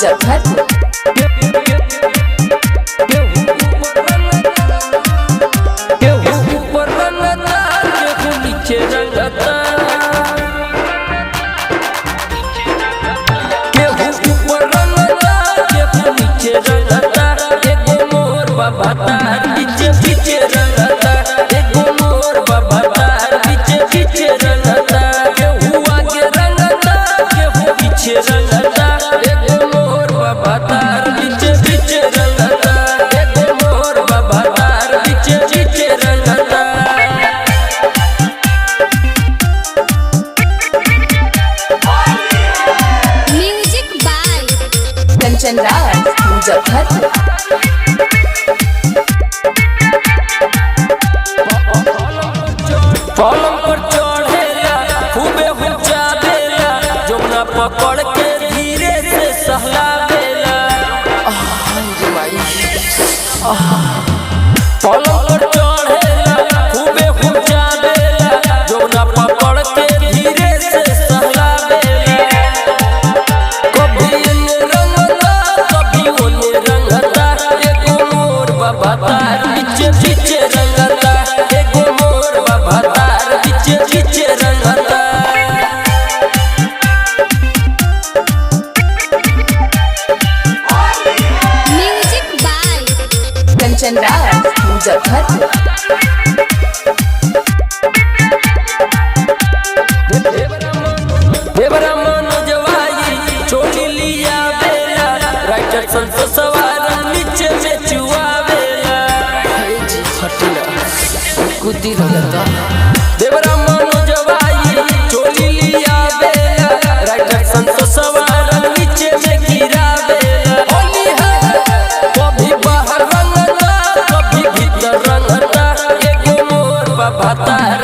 मुजफ्फरपुर। केहू ऊपर रंगता, केहू नीचे रंगता। केहू ऊपर रंगता, केहू नीचे रंगता। एगो मोर बाबा तार पीछे पीछे रंगता। एगो मोर बाबा तार पीछे पीछे रंगता। केहू आगे रंगता, केहू पीछे रंगता। एगो मोर बाबा तार पीछे पीछे रंगता। एगो मोर बाबा तार पीछे पीछे रंगता। Music by Kanchan Raj Muzaffarpur. पलंग पर चढ़ेला, खूबे हुचावेला, जमुना पकड़ के धीरे से सहलावेला। पलंग पर चढ़ेला, खूबे हुचावेला, जमुना पकड़ के धीरे से सहलावेला। कभी एने रंगता, कभी ओने रंगता। एगो मोर बाबा तार पीछे पीछे रंगता। एगो मोर बाबा तार पीछे पीछे रंगता। Music by Kanchan Raj Muzaffarpur. देवरा मनोजवाई चोली लिया बेला, राइटर संत सवार नीचे में चुआ बेला। देवरा मनोजवाई चोली लिया बेला, राइटर संत सवार नीचे में गिरा बेला। होली है, कभी बाहर रंगता, कभी भीतर रंगता। एगो मोर बाबा तार